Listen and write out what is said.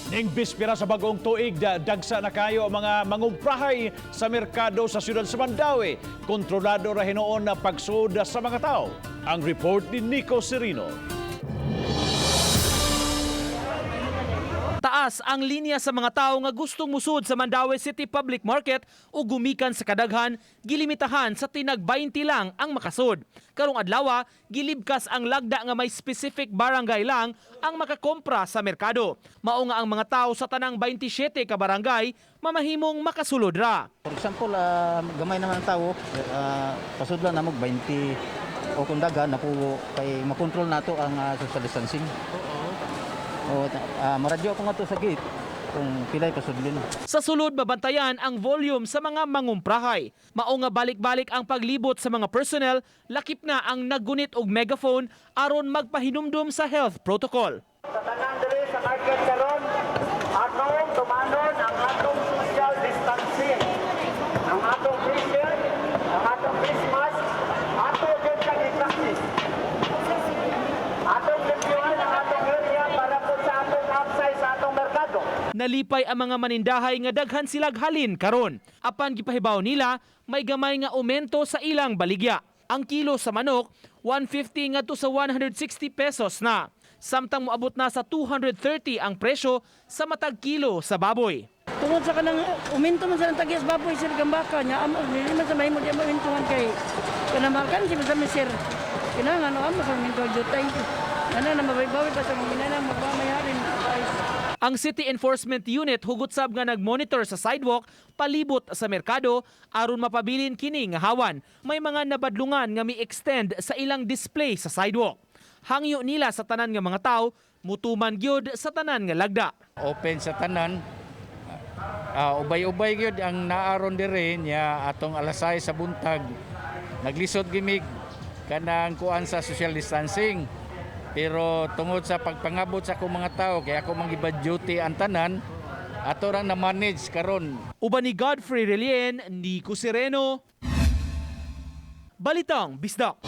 Ning bispera sa bagong tuig, dagsa na kayo ang mga mangumprahay sa merkado sa siyudad sa Mandaue. Kontrolado ra hinuon na pagsud sa mga tao. Ang report ni Nico Serino. Taas ang linya sa mga tao nga gustong musud sa Mandaue City Public Market o gumikan sa kadaghan, gilimitahan sa tinag 20 lang ang makasud. Karong adlaw, gilibkas ang lagda nga may specific barangay lang ang makakompra sa merkado. Mao nga ang mga tao sa tanang 27 ka barangay mamahimong makasulod ra. For example, gamay naman ang tao, pasudlan na mag 20 o kung daghan na po kay makontrol nato ang social distancing. Oo. O, maradyo ako nga to sa gate kung pilay pasudlon. Sa sulod, mabantayan ang volume sa mga mangumprahay. Mao nga balik-balik ang paglibot sa mga personnel, lakip na ang naggunit og megaphone aron magpahinumdum sa health protocol. Sa tanan diri sa market karon, atong tumanon ang atong social distancing. Ang atong face shield, ang atong face mask, ato gyud siyang i-practice. Atong limpyuhan ang atong area para po sa atong outside sa atong merkado. Nalipay ang mga manindahay nga daghan silag halin karon. Apan gipahibaw nila, may gamay nga aumento sa ilang baligya. Ang kilo sa manok, 150 ngadto sa 160 pesos na. Samtang moabot na sa 230 ang presyo sa matag kilo sa baboy. Tungod sa kanang uminto man sa tagiyas baboy, sir, gambaka nya amo dili man sa mahimo di mo umintuhan kay kanang makan si sa sir kinahanglan ano amo sa uminto jutay ana na mabawi pa sa mga ginana magmamayarin price. Ang City Enforcement Unit hugot sab nga nagmonitor sa sidewalk palibot sa merkado aron mapabilin kini nga hawan. May mga nabadlungan nga mi-extend sa ilang display sa sidewalk. Hangyo nila sa tanan nga mga tao mutuman gyud sa tanan nga lagda. Open sa tanan. Ubay-ubay gyud ang naaron diri nya atong alas 6 sa buntag. Naglisod gimig kanang kuan sa social distancing. Pero tungod sa pagpangabot sa akong mga tao kay ako mang duty ang tanan, ato rang na-manage karon. Uban ni Godfrey Relien, Nico Sereno. Balitang Bisdak.